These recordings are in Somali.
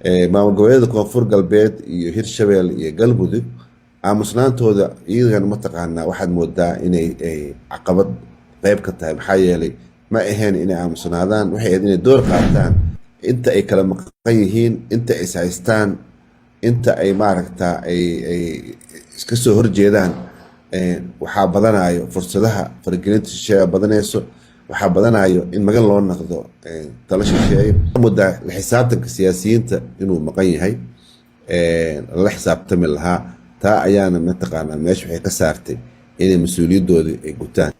Maamul goboleedyada Koonfur Galbeed iyo Hirshabeel iyo Galmudug aamusnaantooda iyagana mataqaanaa waxaad moodaa inay caqabad qeyb ka tahay. Maxaa yeelay, ma ahayn inay aamusnaadaan, waxay ahayd inay door qaataan inta ay kala maqan yihiin, inta is haystaan, inta ay maaragta ay iska soo horjeedaan. Waxaa badanayo fursadaha faragelinta shisheeya badanayso, waxaa badanayo in magan loo naqdo talo shisheeye. Moodaa la xisaabtanka siyaasiyiinta inuu maqan yahay lala xisaabtami lahaa. Taa ayaana mataqaanaa meesha waxay ka saartay inay mas-uuliyadoodii ay gutaan.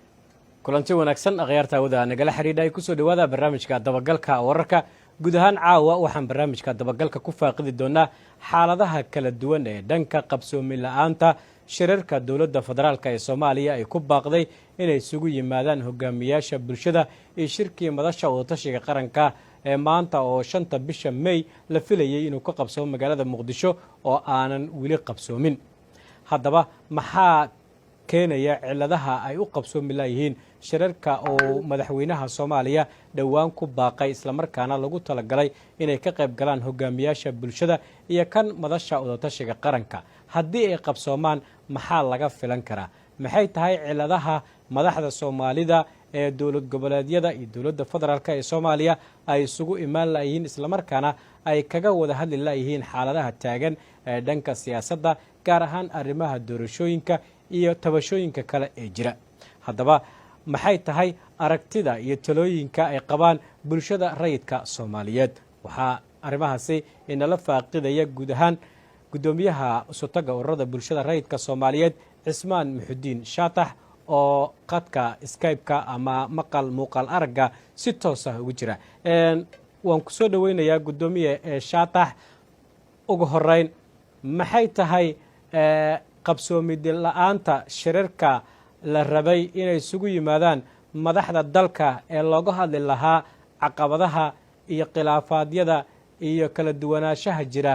Kulanti wanaagsan, akhyaarta hawada nagala xidhiidha ay kusoo dhawaada barnaamijka Dabagalka Wararka. Guud ahaan caawa waxaan barnaamijka dabagalka ku faaqidi doonaa xaaladaha kala duwan ee dhanka qabsoomi la-aanta shirarka dowladda federaalka ee Soomaaliya ay ku baaqday inay isugu yimaadaan hogaamiyaasha bulshada iyo shirkii Madasha Wadatashiga Qaranka ee maanta oo 5-ta bisha May la filayay inuu ka qabsoomo magaalada Muqdisho oo aanan weli qabsoomin. Haddaba, maxaa keenaya ciladaha ay u qabsoomi layihiin shirarka oo madaxweynaha Soomaaliya dhowaan ku baaqay, islamarkaana lagu talagalay inay ka qayb galaan hogaamiyaasha bulshada iyo kan Madasha Wadatashiga Qaranka? Haddii ay qabsoomaan, maxaa laga filan karaa? Maxay tahay ciladaha madaxda Soomaalida ee dowlad goboleedyada iyo dowladda federaalka ee Soomaaliya ay isugu imaan layihiin, islamarkaana ay kaga wada hadli layihiin xaaladaha taagan ee dhanka siyaasadda, gaar ahaan arrimaha doorashooyinka iyo tabashooyinka kale ee jira? Haddaba, maxay tahay aragtida iyo talooyinka ay qabaan bulshada rayidka Soomaaliyeed? Waxaa arrimahaasi inala faaqidaya guud ahaan guddoomiyaha Isutaga Ururada Bulshada Rayidka Soomaaliyeed, Cismaan Muxudiin Shaatax, oo qadka Skype-ka ama maqal muuqaal aragga si toos ah ugu jira. Waan ku soo dhoweynayaa, guddoomiye Shaatax. Ugu horeyn, maxay tahay qabsoomidi la-aanta shirarka la rabay inay isugu yimaadaan madaxda dalka ee looga hadli lahaa caqabadaha iyo khilaafaadyada iyo kala duwanaanshaha jira,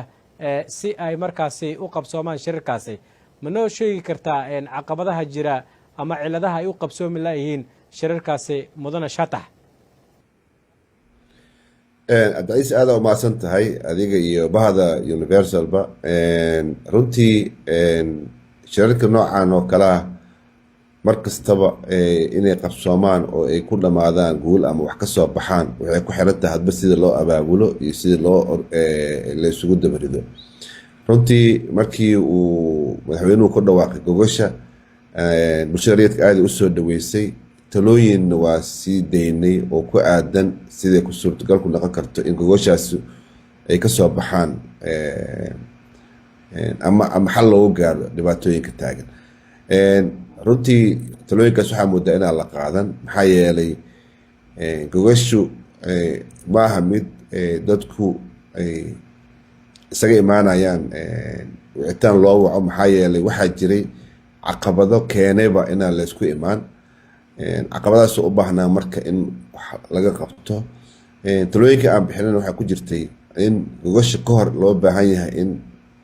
si ay markaasi u qabsoomaan shirarkaasi? Ma noo sheegi kartaa caqabadaha jira ama ciladaha ay u qabsoomi layihiin shirarkaasi, mudane Shaatax? Cabdicaiis, aada umahadsan tahay adiga iyo bahda Universalba. Runtii shirarka noocan oo kalea mar kastaba inay qabsoomaan oo ay ku dhammaadaan guul ama wax ka soo baxaan waxay ku xiran tahay hadba sida loo abaabulo iyo sida loo laysugu dabarido. Runtii markii uu madaxweynuhu ku dhawaaqay gogosha, bulshada rayidka aada usoo dhaweysay. Talooyinna waa sii daynay oo ku aadan siday ku suurtagal ku noqon karto in gogoshaasi ay kasoo baxaan ama xal loogu gaaro dhibaatooyinka taagan. Runtii talooyinkaas waxaa moodaa inaan la qaadan, maxaa yeelay gogoshu maaha mid dadku ay isaga imaanayaan wicitaan loo waco. Maxaa yeelay, waxaa jiray caqabado keenayba inaan laysku imaan. Caqabadaas u baahnaa marka in wax laga qabto. Talooyinka aan bixinana waxaa ku jirtay in gogosha ka hor loo baahan yahay in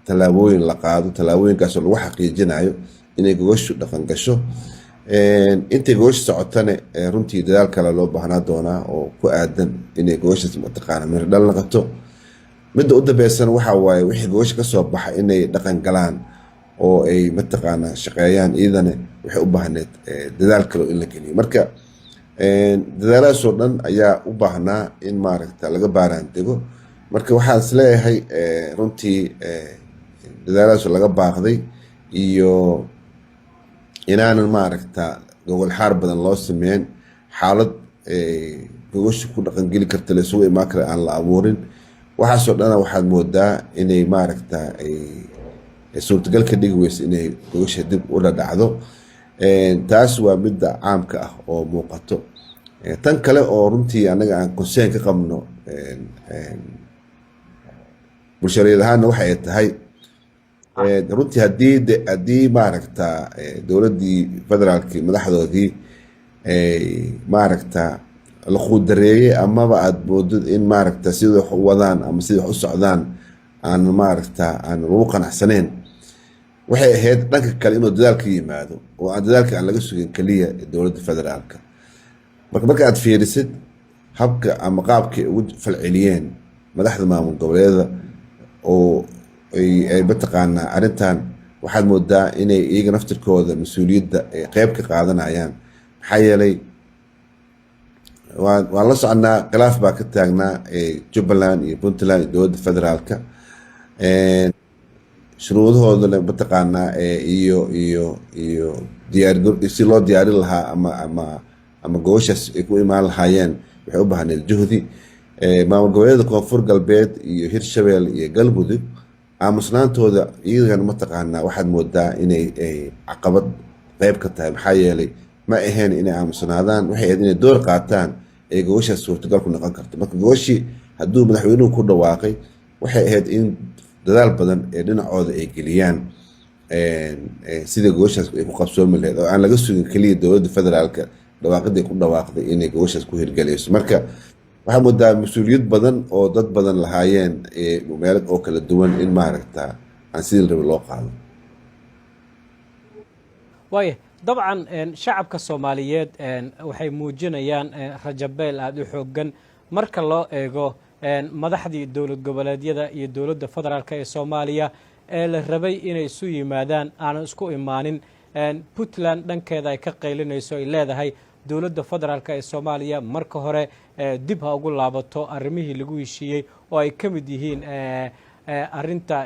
tallaabooyin la qaado, tallaabooyinkaasoo lagu xaqiijinayo inay gogoshu dhaqan gasho. Intay gogosha socotane, runtii dadaal kale loo baahnaa doonaa oo ku aadan inay gogoshaas mataqaana miro dhal noqoto. Midda u dambeysana waxaa waaye wixii gogosha kasoo baxa inay dhaqan galaan oo ay mataqaana shaqeeyaan. Iyadana waxay u baahneed dadaal kale in la geliyo. Marka dadaalahaasoo dhan ayaa u baahnaa in maaragta laga baaraan dego. Marka waxaan is leeyahay runtii dadaalahaasoo laga baaqday iyo inaanan maaragta gogol xaar badan loo sameyn, xaalad gogosha ku dhaqangeli karta, laysugu imaan kara aan la abuurin, waxaasoo dhana waxaad moodaa inay maaragta ay suurtagal ka dhigi weyso inay gogosha dib u dhadhacdo. Taas waa midda caamka ah oo muuqato. Tan kale oo runtii annaga aan concern ka qabno bulshareed ahaana waxa ay tahay, runtii haddii maaragta dowladdii federaalki madaxdoodii maaragta la quudareeyey amaba aada moodid in maaragta sida wax u wadaan ama sida wax u socdaan aan maaragta aan lagu qanacsaneyn, waxay ahayd dhanka kale inuu dadaal ka yimaado oo aan dadaalka aan laga sugin keliya dowladda federaalka. Marka aad fiirisid habka ama qaabkay ugu falceliyeen madaxda maamul goboleedyada Oo ay mataqaanaa arrintan waxaad moodaa inay iyaga naftirkooda mas-uuliyadda ay qeyb ka qaadanayaan, maxaa yeelay waan la soconaa, khilaaf baa ka taagnaa Jubbaland iyo Puntland iyo dowladda federaalka. Shuruudahoodana mataqaanaa iyo diyaar si loo diyaarin lahaa ama gogoshaas ay ku imaan lahaayeen waxay u baahneed juhdi. Maamul goboleeda Koonfur Galbeed iyo Hirshabelle iyo Galmudug aamusnaantooda iyagana mataqaanaa waxaad moodaa inay caqabad qeyb ka tahay, maxaa yeelay ma ahayn inay aamusnaadaan, waxay ahayd inay door qaataan ee gogoshaas suurtagal ku noqon karto. Marka gogoshii hadduu madaxweynuhu ku dhawaaqay, waxay ahayd in dadaal badan ee dhinacooda ay geliyaan sidii gogoshaas ay ku qabsoomi lahayd, oo aan laga sugin keliya dowladda federaalka dhawaaqidii ku dhawaaqday inay gogoshaas ku hirgelayso. Marka waxaa moodaa mas-uuliyad badan oo dad badan lahaayeen meelo oo kala duwan in maaragta aan sidii la rabay loo qaado. Waaya, dabcan shacabka Soomaaliyeed waxay muujinayaan rajabeel aada u xoogan marka loo eego madaxdii dowlad goboleedyada iyo dowladda federaalk ee Soomaaliya ee la rabay inay isu yimaadaan aanan isku imaanin. Puntland dhankeeda ay ka qaylinayso, ay leedahay dowladda federaalk ee Soomaaliya marka hore dib ha ugu laabato arrimihii lagu heshiiyey, oo ay ka mid yihiin arrinta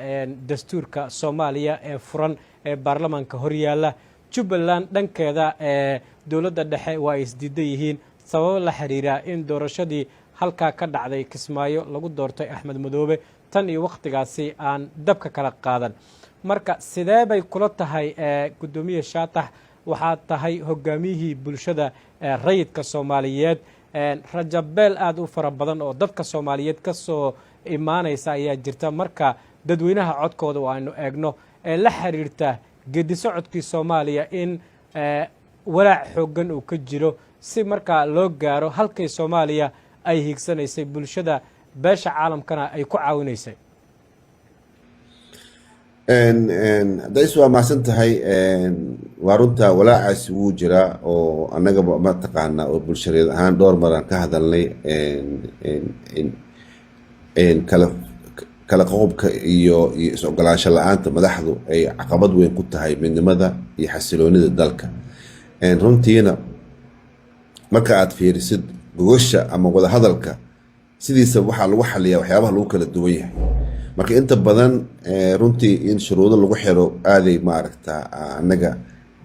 dastuurka Soomaaliya ee furan ee baarlamaanka horyaalla. Jubbaland dhankeeda dowladda dhexe waa ay isdiidan yihiin sababo la xiriira in doorashadii halkaa ka dhacday Kismaayo lagu doortay Axmed Madoobe tan iyo wakhtigaasi aan dabka kala qaadan. Marka sidee bay kula tahay, guddoomiye Shaatax? Waxaad tahay hogaamiyihii bulshada rayidka Soomaaliyeed. Rajabeel aada u fara badan oo dadka Soomaaliyeed ka soo imaanaysa ayaa jirta marka dadweynaha codkooda oo aynu eegno ee la xiriirta geedi socodkii Soomaaliya, in walaac xooggan uu ka jiro si markaa loo gaaro halkay Soomaaliya ay hiigsanaysay, bulshada beesha caalamkana ay ku caawinaysay. Haddays waa mahadsan tahay. Waa runta, walaacaasi wuu jiraa, oo annagaba mataqaanaa oo bulshareed ahaan dhowr maraan ka hadalnay kala qoqobka iyo is-ogolaansho la-aanta madaxdu ay caqabad weyn ku tahay midnimada iyo xasiloonida dalka. Runtiina marka aad fiirisid gogosha ama wadahadalka, sidiisa waxaa lagu xaliyaa waxyaabaha lagu kala duwan yahay. Marka inta badan runtii in shuruudo lagu xiro aaday maaragta annaga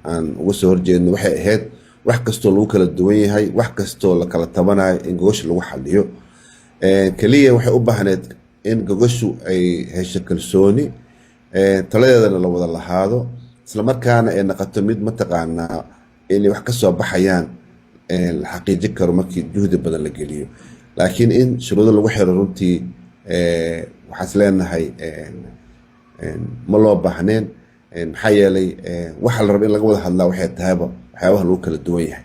aan uga soo horjeedno. Waxay ahayd wax kastoo lagu kala duwan yahay, wax kastoo la kala tabanayo in gogosha lagu xaliyo. Keliya waxay u baahneed in gogoshu ay hesho kalsooni, taladeedana la wada lahaado, islamarkaana ay noqoto mid mataqaanaa inay wax ka soo baxayaan la xaqiijin karo markii juhdi badan la geliyo. Laakiin in shuruudo lagu xiro runtii waxaan is leenahay ma loo baahneen, maxaa yeelay waxa la raba in laga wada hadlaa waxay tahayba waxyaabaha lagu kala duwan yahay.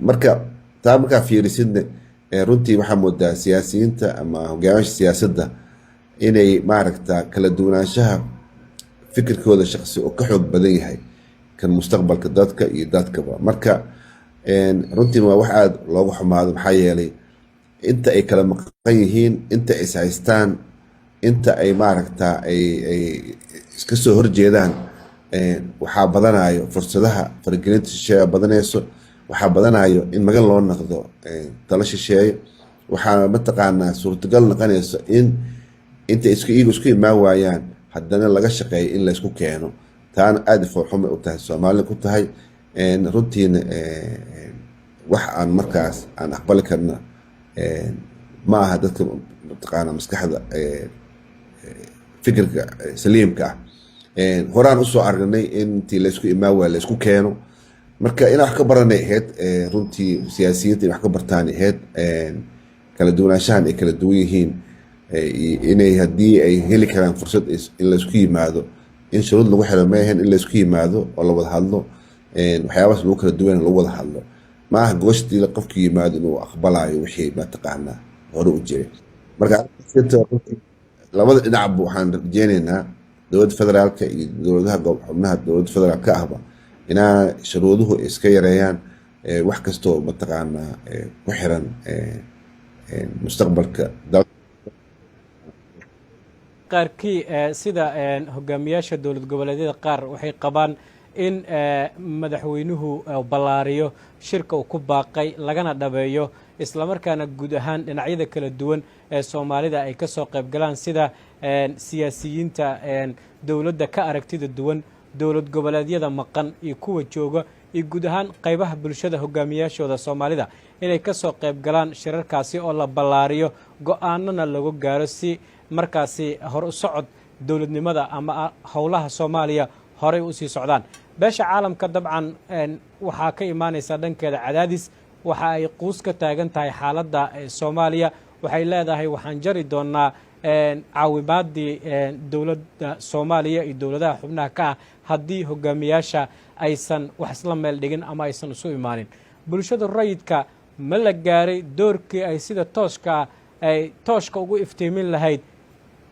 Marka taa markaa fiirisidne, runtii waxaa moodaa siyaasiyiinta ama hogaamiyaasha siyaasadda inay maaragta kala duwanaanshaha fikirkooda shaqsi oo ka xoog badan yahay kan mustaqbalka dadka iyo dadkaba. Marka runtiin waa wax aada looga xumaado, maxaa yeelay inta ay kala maqan yihiin, inta is haystaan, inta ay maaragta ay iska soo horjeedaan, waxaa badanayo fursadaha faragelinta shisheeya badanayso, waxaa badanayo in magan loo noqdo talo shisheeye, waxaa mataqaanaa suurtagal noqonayso in inta isku iyagu isku imaan waayaan haddana laga shaqeeyo in laysku keeno. Taana aada foolxumay u tahay Soomaalida ku tahay. Runtiina wax aan markaas aan aqbali karna ma aha dadka mataqaana maskaxda fikirka saliimka ah. Horaan usoo aragnay intii laysku imaan waaya laysku keeno. Marka inaan wax ka baranay ahayd runtii, siyaasiyiinta in wax ka bartaan ahayd kala duwanaanshahan ay kala duwan yihiin, inay haddii ay heli karaan fursad in laysku yimaado, in shuruud lagu xiro ma ahayn, in laysku yimaado oo la wada hadlo waxyaabahaas lagu kala duwan lagu wada hadlo. Ma aha gogoshtii qofku yimaado inuu aqbalayo wixii mataqaanaa hore u jiray. Marka labada dhinacba waxaan rajeyneynaa, dowladda federaalka iyo dowladaha xubnaha dowladda federaalka ahba, inaa shuruuduhu iska yareeyaan wax kastoo mataqaanaa ku xiran mustaqbalka dalka. Qaarkii, sida hogaamiyaasha dowlad goboleedyada qaar, waxay qabaan in madaxweynuhu ballaariyo shirka uu ku baaqay, lagana dhabeeyo, islamarkaana guud ahaan dhinacyada kala duwan ee Soomaalida ay ka soo qayb galaan, sida siyaasiyiinta dowladda ka aragtida duwan, dowlad goboleedyada maqan iyo kuwa jooga, iyo guud ahaan qaybaha bulshada hogaamiyaashooda Soomaalida inay ka soo qayb galaan shirarkaasi oo la ballaariyo, go-aanana lagu gaaro, si markaasi hor u socod dowladnimada ama howlaha Soomaaliya horay usii socdaan. Beesha caalamka dabcan waxaa ka imaanaysaa dhankeeda cadaadis. Waxa ay quus ka taagan tahay xaaladda Soomaaliya. Waxay leedahay, waxaan jari doonaa caawimaadii dowladda Soomaaliya iyo dowladaha xubnaha ka ah haddii hogaamiyaasha aysan wax isla meel dhigin ama aysan isu imaanin. Bulshada rayidka ma la gaaray doorkii ay sida tooshka ay tooshka ugu iftiimin lahayd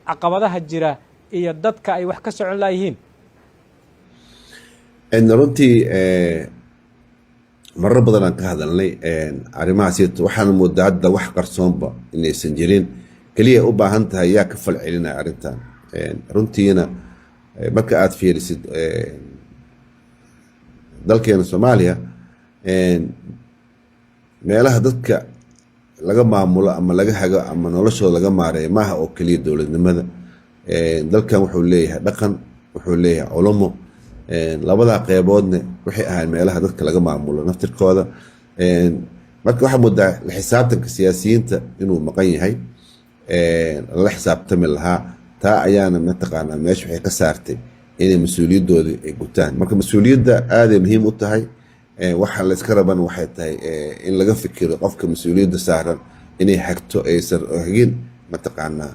caqabadaha jira iyo dadka ay wax ka socon laayihiin? Runtii marar badan aan ka hadalnay arrimahaas. Waxaan moodaa hadda wax qarsoonba inaysan jirin, keliya u baahan tahay yaa ka fal celinaya arrintan. Runtiina marka aad fiirisid dalkeena Soomaaliya, meelaha dadka laga maamulo ama laga hago ama noloshooda laga maareeyo maaha oo keliya dowladnimada. Dalkan wuxuu leeyahay dhaqan, wuxuu leeyahay culumo. Labadaa qeyboodne waxay ahayn meelaha dadka laga maamulo naftirkooda. Marka waxaa moodaa la xisaabtanka siyaasiyiinta inuu maqan yahay, lala xisaabtami lahaa. Taa ayaana mataqaanaa meesha waxay ka saartay inay mas-uuliyadoodii ay gutaan. Marka mas-uuliyadda aaday muhiim u tahay. Waxa layska raban waxay tahay in laga fikiro qofka mas-uuliyadda saaran inay hagto, aysan hagin mataqaanaa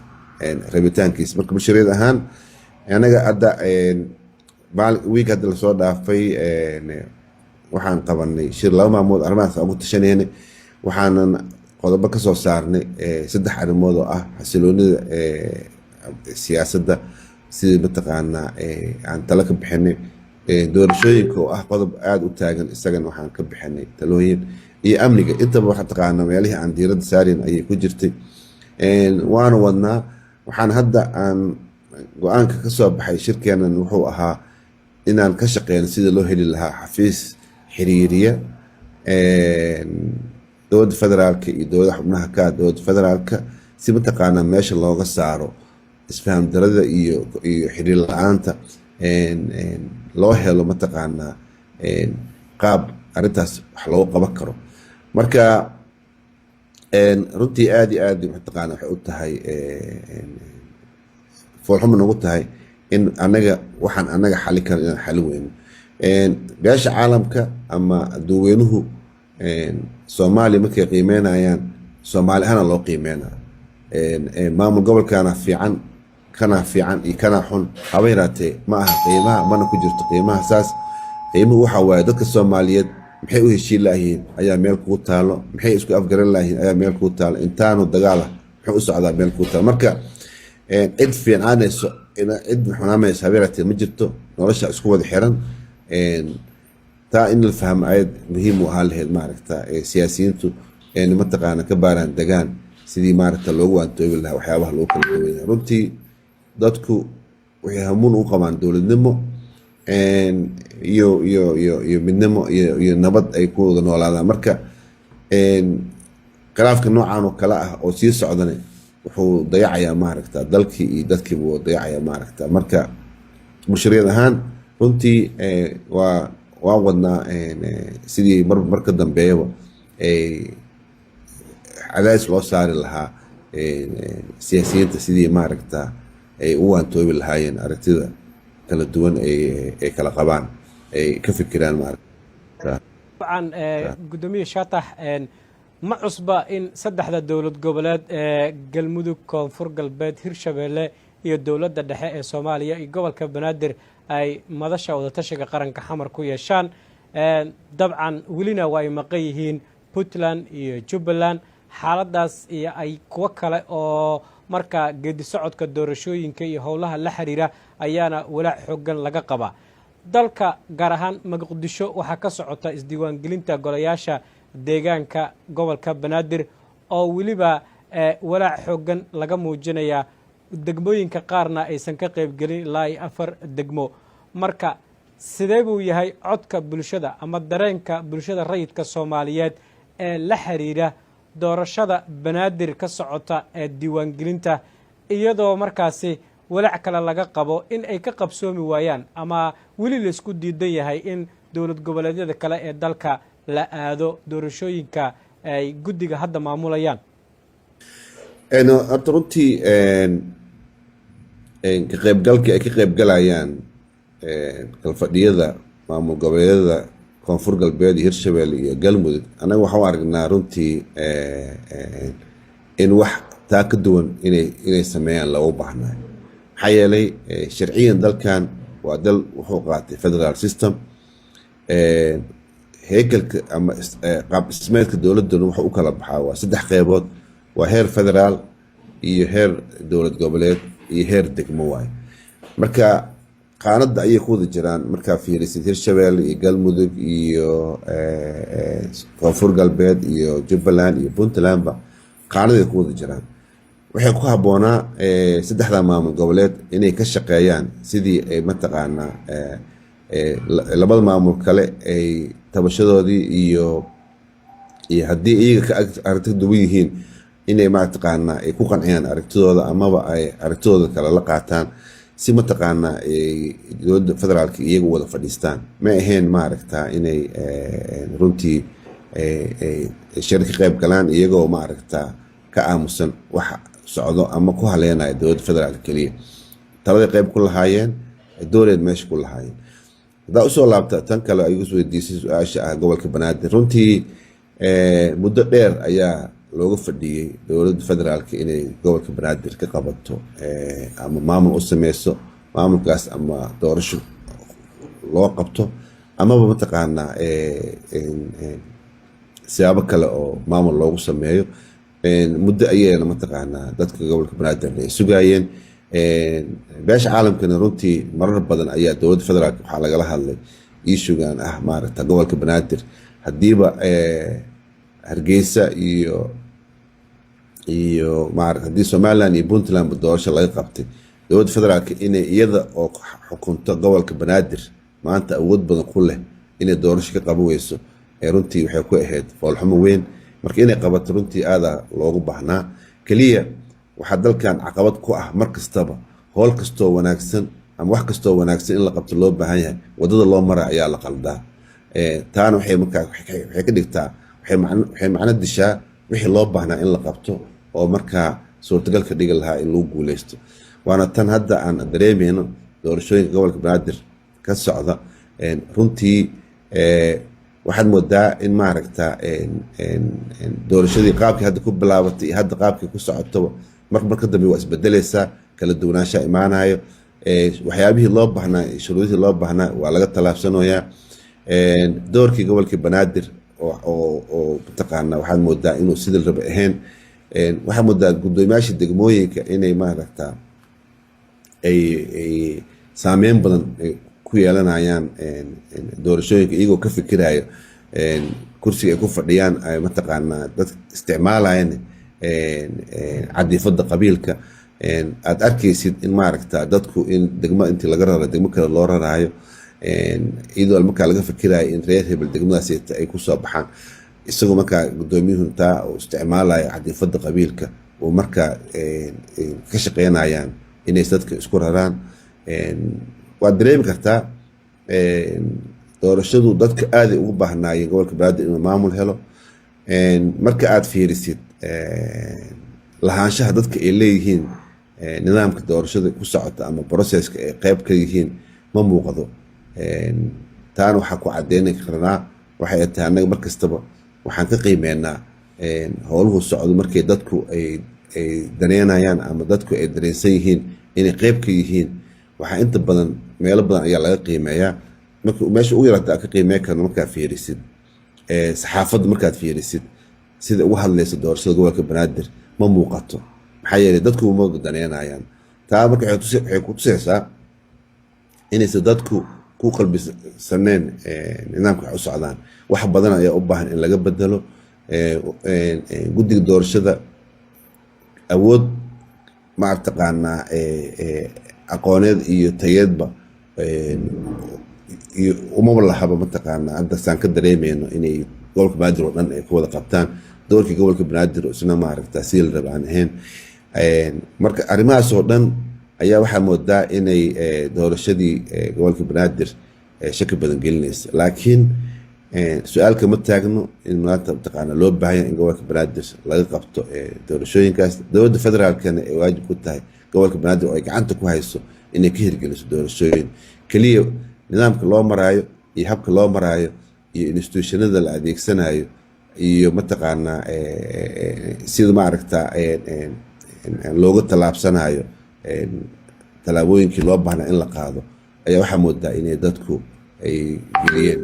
rabitaankiisa. Marka bulshareed ahaan anaga hadda wiig hadda lasoo dhaafay waxaan qabanay shir 2 maalmood, arrimahaas aan ugu tashanaynay. Waxaanan qodobo ka soo saarnay saddex arrimood oo ah xasiloonida siyaasadda, sidii mataqaanaa aan talo ka bixinay, doorashooyinka oo ah qodob aada u taagan, isagana waxaan ka bixinay talooyin, iyo amniga. Intaba waxa taqaanaa meelihii aan diiradda saarayn ayay ku jirtay, waana wadnaa. Waxaan hadda aan go-aanka ka soo baxay shirkeenan wuxuu ahaa inaan ka shaqeyno sidii loo heli lahaa xafiis xiriiriya dowladda federaalka iyo dowladda xubnaha ka dowladda federaalka, si mataqaanaa meesha looga saaro isfaham darada iyo xiriir la-aanta, loo helo mataqaanaa qaab arrintaas wax loogu qaban karo. Marka runtii aada iyo aad mataqaana waxay u tahay foolxuma nagu tahay in anaga waxaan anaga xali karan inaan xali weyno. Beesha caalamka ama dadweynuhu Soomaaliya markay qiimeynayaan, Soomaali ahaana loo qiimeynaya. Maamul gobolkana fiican, kana fiican iyo kana xun haba yaraatee ma aha qiimaha, mana ku jirto qiimaha saas. Qiimuhu waxa waaye dadka Soomaaliyeed maxay u heshiin laayihiin ayaa meel kugu taalo, maxay isku afgaran laayihiin ayaa meel kugu taalo, intaanu dagaala muxuu u socdaa meel kugu taalo. Marka cid fiicaanayso, cid xunaanayso haba yaraatee ma jirto. Nolosha isku wada xiran. Taa in la fahmo ayad muhiim u ahaan lahayd, maaragta, siyaasiyiintu mataqaana ka baaraan degaan sidii maaragta loogu waantoobi lahaa waxyaabaha lagu kala duwan yahay. Runtii dadku waxay hamuun u qabaan dowladnimo iyo midnimo iyo nabad ay ku wada noolaadaan. Marka khilaafka noocan oo kale ah oo sii socdana wuxuu dayacayaa maaragta dalkii iyo dadkii buu dayacayaa, maaragta. Marka bulshariyad ahaan runtii waa wadnaa sidii mar mar ka dambeeyaba cadaadis loo saari lahaa siyaasiyiinta, sidii maaragta ay u waantoobi lahaayeen aragtida kala duwan ay kala qabaan, ay ka fikiraan, maaragta. Dabcan, Guddoomiye Shaatax, ma cusba in saddexda dowlad goboleed ee Galmudug, Koonfur Galbeed, Hirshabeelle iyo dowladda dhexe ee Soomaaliya iyo gobolka Banaadir ay madasha wadatashiga qaranka Xamar ku yeeshaan. Dabcan welina waa ay maqan yihiin Puntland iyo Jubbaland. Xaaladaas iyo ay kuwo kale oo markaa geedi socodka doorashooyinka iyo howlaha la xiriira ayaana walaac xoogan laga qabaa. Dalka, gaar ahaan Muqdisho, waxaa ka socota isdiiwaangelinta golayaasha deegaanka gobolka Banaadir oo weliba walaac xoogan laga muujinayaa. Degmooyinka qaarna aysan ka qaybgelin, ilaa iyo 4 degmo. Marka sidee buu yahay codka bulshada ama dareenka bulshada rayidka Soomaaliyeed ee la xiriira doorashada Banaadir ka socota ee diiwaangelinta, iyadoo markaasi walaac kale laga qabo in ay ka qabsoomi waayaan ama weli laisku diidan yahay in dowlad goboleedyada kale ee dalka la aado doorashooyinka ay guddiga hadda maamulayaan? Horta runtii ka qaybgalka ay ka qaybgalayaan kalfadhiyada maamul goboleedyada Koonfur Galbeed iyo Hirshabelle iyo Galmudug, annaga waxaan u aragnaa runtii in wax taa ka duwan inay sameeyaan loogu baahnayo. Maxaa yeelay, sharciyan dalkan waa dal wuxuu qaatay federal system. Heykalka ama qaab dhismeedka dowladduna wuxuu u kala baxaa waa saddex qeybood: waa heer federaal iyo heer dowlad goboleed iyo heer degmo waaye. Marka qaanadda ayay ku wada jiraan. Markaa fiirisid Hirshabelle iyo Galmudug iyo Koonfur Galbeed iyo Jubbaland iyo Puntlandba, qaanaday ku wada jiraan. Waxay ku habboonaa saddexda maamul goboleed inay ka shaqeeyaan sidii ay mataqaanaa labada maamul kale ay tabashadoodii iyo haddii iyaga ka aragti duwan yihiin inay mataqaanaa ay ku qanciyaan aragtidooda amaba ay aragtidooda kale la qaataan, si mataqaanaa ay dowladda federaalka iyagu wada fadhiistaan. Ma ahayn maaragta inay runtii shir ka qayb galaan iyagoo maaragta ka aamusan waxa socdo ama ku haleenaya dowladda federaalka keliya. Taladay qayb ku lahaayeen, dooreed meesha ku lahaayeen. Haddaa usoo laabta tan kale ay igu weydiisay, su-aasha ah gobolka Banaadir, runtii muddo dheer ayaa looga fadhiyey dowladda federaalka inay gobolka Banaadir ka qabato ama maamul u sameyso, maamulkaas ama doorasho loo qabto amaba mataqaanaa siyaabo kale oo maamul loogu sameeyo. Muddo ayayna mataqaanaa dadka gobolka Banaadir ay sugaayeen. Beesha caalamkana runtii marar badan ayaa dowladda federaalk waxaa lagala hadlay issue-gan ah maaragta gobolka Banaadir. Haddiiba Hargeysa iyo maarata, haddii Somaliland iyo Puntlandba doorasho laga qabtay, dowladda federaalka inay iyada oo xukunto gobolka Banaadir maanta awood badan ku leh inay doorasho ka qaban weyso, runtii waxay ku ahayd foolxumo weyn. Marka inay qabato runtii aadaa loogu baahnaa. Keliya waxaa dalkan caqabad ku ah mar kastaba howl kastoo wanaagsan ama wax kastoo wanaagsan in la qabto loo baahan yahay, wadada loo mara ayaa la qaldaa. Taana waxay markaa waxay ka dhigtaa, waxay macno dishaa wixii loo baahnaa in la qabto oo markaa suurtagal ka dhigi lahaa in lagu guuleysto. Waana tan hadda aan dareemeyno doorashooyinka gobolka Banaadir ka socda. Runtii waxaad moodaa in maaragta doorashadii qaabkii hadda ku bilaabatay iyo hadda qaabkii ku socotoba mar ka dambe waa isbedeleysaa, kala duwanaanshaa imaanayo. Waxyaabihii loo baahnaa, shuruudihii loo baahnaa waa laga tallaabsanayaa. Doorkii gobolka Banaadir oo mataqaana waxaad moodaa inuu sidii raba ahayn. Waxaad moodaa guddoomiyaasha degmooyinka inay maaragta ay saameyn badan ku yeelanayaan doorashooyinka, iyagoo ka fikirayo kursiga ay ku fadhiyaan, ay mataqaanaa dad isticmaalayan cadiifada qabiilka. Aad arkaysid in maaragta dadku in degmo intii laga raro degmo kale loo raraayo, iyadoo markaa laga fikirayo in reer hebel degmadaas ay kusoo baxaan, isagoo markaa guddoomiyuhu taa uu isticmaalayo cadiifada qabiilka uu markaa ka shaqeynayaan inay dadka isku raraan. Waad dareemi kartaa, doorashadu dadka aaday ugu baahnaayeen gobolka Banaadir inuu maamul helo. Marka aad fiirisid lahaanshaha dadka ay leeyihiin nidaamka doorashada ku socota ama process-ka ay qeyb ka yihiin, ma muuqdo. Taana waxaa ku cadeyni karnaa waxay tahay, annaga mar kastaba waxaan ka qiimeynaa howluhu socdo markay dadku ay daneynayaan ama dadku ay dareensan yihiin inay qeyb ka yihiin. Waxaa inta badan meelo badan ayaa laga qiimeeyaa. Marka meesha ugu yarata aad ka qiimeyn karno, markaad fiirisid saxaafadda, markaad fiirisid sida uga hadlaysa doorashada gobolka Banaadir, ma muuqato. Maxaa yeelay, dadku ma daneynayaan taa. Marka waxay ku tusaysaa inaysan dadku ku qalbisaneen nidaamka wax u socdaan. Wax badan ayaa u baahan in laga bedelo guddiga doorashada awood. Maartaqaanaa, aqooneed iyo tayeedba iyo umaba lahaba. Mataqaanaa, hadda saan ka dareemeyno inay gobolka Banaadir oo dhan ay ku wada qabtaan doorkii gobolka Banaadir oo isna maaragta sidii la raba aan ahayn. Marka arrimahaas oo dhan ayaa waxaa moodaa inay doorashadii gobolka Banaadir shaki badan gelinaysa, laakiin su-aalka ma taagno in maanta mataqaana loo baahanya in gobolka Banaadir laga qabto doorashooyinkaas. Dowladda federaalkana ay waajib ku tahay gobolka Banaadir oo ay gacanta ku hayso inay ka hirgeliso doorashooyin. Keliya nidaamka loo maraayo iyo habka loo maraayo iyo institutionada la adeegsanayo iyo mataqaanaa sida maaragta looga tallaabsanayo tallaabooyinkii loo baahnaa in la qaado ayaa waxaa moodaa inay dadku ay geliyeen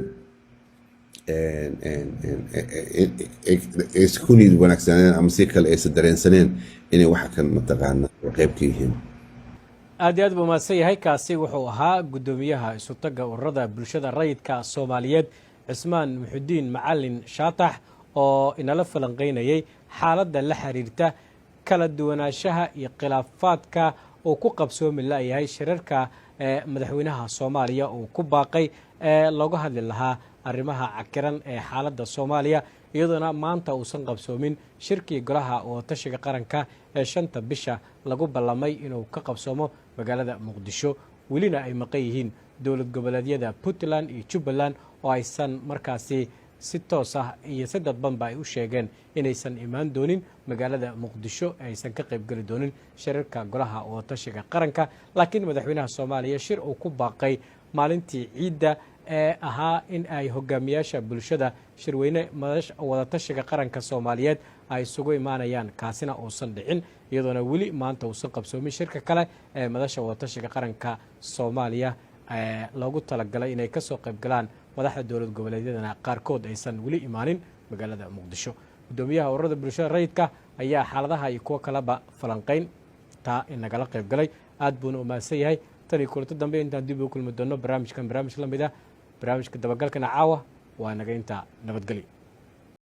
aysan ku niyad wanaagsaneen ama si kale aysan dareensaneen inay waxa kan mataqaana qayb ka yihiin. Aad iyo aad buu mahadsan yahay. Kaasi wuxuu ahaa guddoomiyaha isutagga ururada bulshada rayidka Soomaaliyeed, Cismaan Muxudiin Macalin Shaatax, oo inala falanqeynayay xaaladda la xiriirta kala duwanaanshaha iyo khilaafaadka uu ku qabsoomi layahay shirarka ee madaxweynaha Soomaaliya uu ku baaqay ee looga hadli lahaa arrimaha cakiran ee xaaladda Soomaaliya, iyadoona maanta uusan qabsoomin shirkii golaha wadatashiga qaranka ee 5-ta bisha lagu ballamay inuu ka qabsoomo magaalada Muqdisho, welina ay maqan yihiin dowlad goboleedyada Puntland iyo Jubbaland oo aysan markaasi si toos ah iyo si dadbanba ay u sheegeen inaysan imaan doonin magaalada Muqdisho, aysan ka qaybgeli doonin shirarka golaha wadatashiga qaranka. Laakiin madaxweynaha Soomaaliya shir uu ku baaqay maalintii ciidda ee ahaa in ay hogaamiyaasha bulshada shirweyne wadatashiga qaranka Soomaaliyeed ay isugu imaanayaan, kaasina uusan dhicin, iyadoona weli maanta uusan qabsoomin shirka kale ee madasha wadatashiga qaranka Soomaaliya ee loogu talagalay inay kasoo qayb galaan madaxda dowlad goboleedyadana qaarkood aysan weli imaanin magaalada Muqdisho. Guddoomiyaha ururada bulshada rayidka ayaa xaaladaha iyo kuwo kaleba falanqeyn taa inagala qayb galay. Aad buuna umahadsan yahay. Tan iyo kulanto dambe intaan dib ugu kulmi doono barnaamijkan, barnaamij la mid ah, barnaamijka dabagalkana caawa waa naga intaa. Nabadgelyo.